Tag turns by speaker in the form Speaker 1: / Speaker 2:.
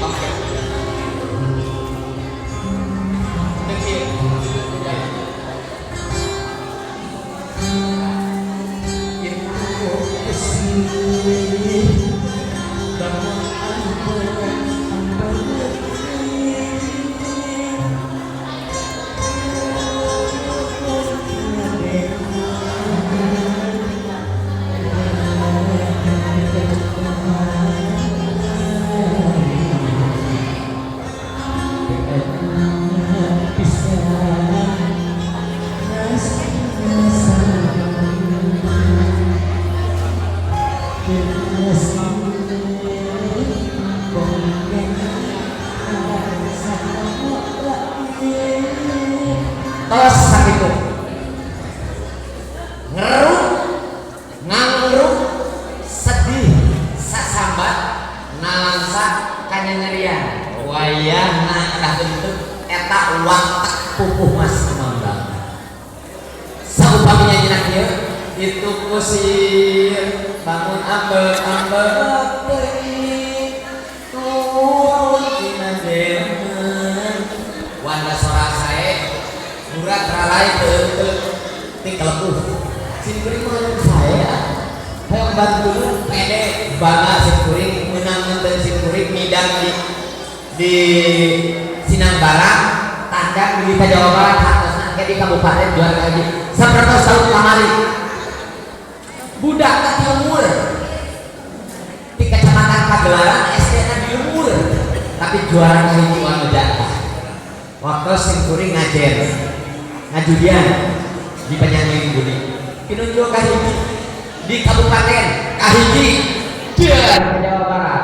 Speaker 1: Dipake. Teu kieu. Tos sakitu. Ngeruk, ngangruk, sedih, sasambat, nalangsa kanyanyerian. Wayahna dah bentuk eta watak pupuh Mas Kumambang. Saupami nyanyina kieu itu kusir bangun ambek-ambek teuing turun tina jeungeun wanda sora sae murad ralai teu ti kelepuh sim kuring mah hoyong sae ah. Hoyong bantu pede bangga sim kuring meunang nenten sim kuring midang di Sinang Barang tandang di Jawa Barat hartosna ke di kabupaten juara lagi sapertos tahun kamari budak ka timur di kecamatan Pagelaran SD na di lemur tapi juara kahiji anu jatah. Waktu sim kuring ngajer ngajudian di Penyangin Budi pinunjul kahiji di kabupaten kahiji di Jawa Barat.